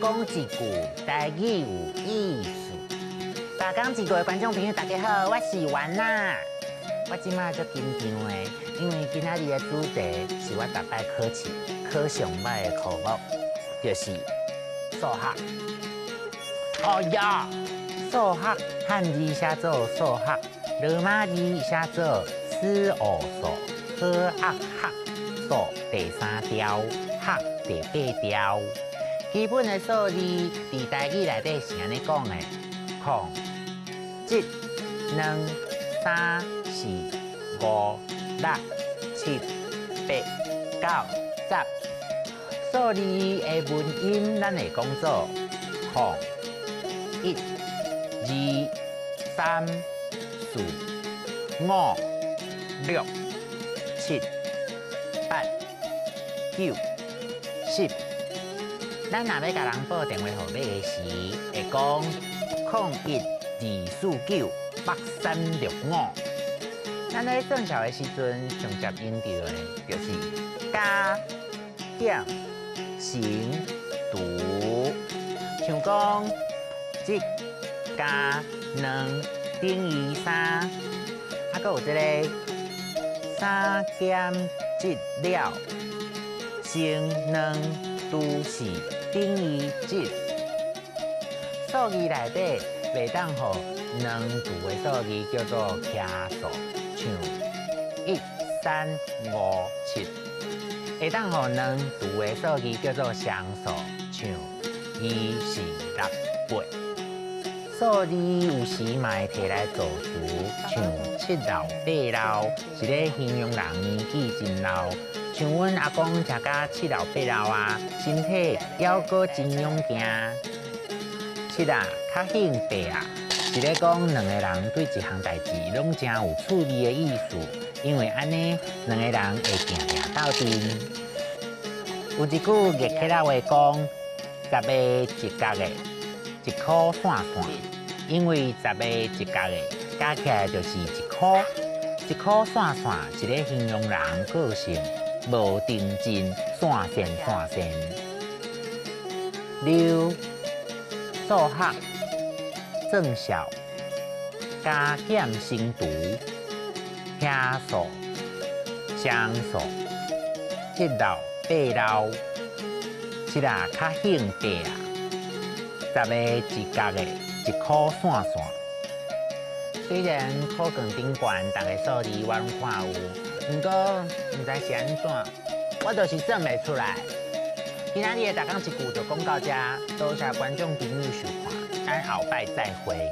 講一句台語有意思。大講一句的觀眾朋友，大家好，我是丸仔。我這馬足緊張的，因為今仔日的主題是我逐擺考試考上歹的科目，就是數學。哦呀，數學漢字寫做數學，羅馬字寫做斯奧數，呵壓學，數第三調，學第八調。基本的數字佇台語內底是按呢講的：空、一、兩、三、四、五、六、七、八、九、十。數字的文音，咱會講做空、一、二、三、四、五、六、七、八、九、十。咱若欲共人報電話號碼的時，會講012498365。咱咧算數的時陣，常常用著的就是加、減、乘、除。像講一加兩等於三，啊，閣有這个三減一了乘兩除四等於一。數字內底袂當予兩除的數字叫做奇數，像一、三、五、七；會當予兩除的數字叫做雙數，像二、四、六、八。數字有時嘛會提來造詞，像七老八老，是咧形容人年紀真老。像阮阿公食甲七老八老啊，身體猶閣真勇健。七仔較興八仔，是咧講兩个人對一項代誌攏誠有趣味的意思，因為按呢兩个人會定定鬥陣。有一句月客仔話講：十个一角的，一箍散散。因為十个一角的加起來就是一箍，一箍散散是咧形容人個性無定陣，散線散線。六數學、算數、加減乘除、奇數、雙數、七老八老、七仔較興八仔，十个一角的，一箍散散。雖然考卷頂懸，逐个數字我攏看有，毋過毋知是按怎，我就是算袂出來。今仔日的大講一句就講到遮，多謝觀眾朋友收看，咱後擺再會。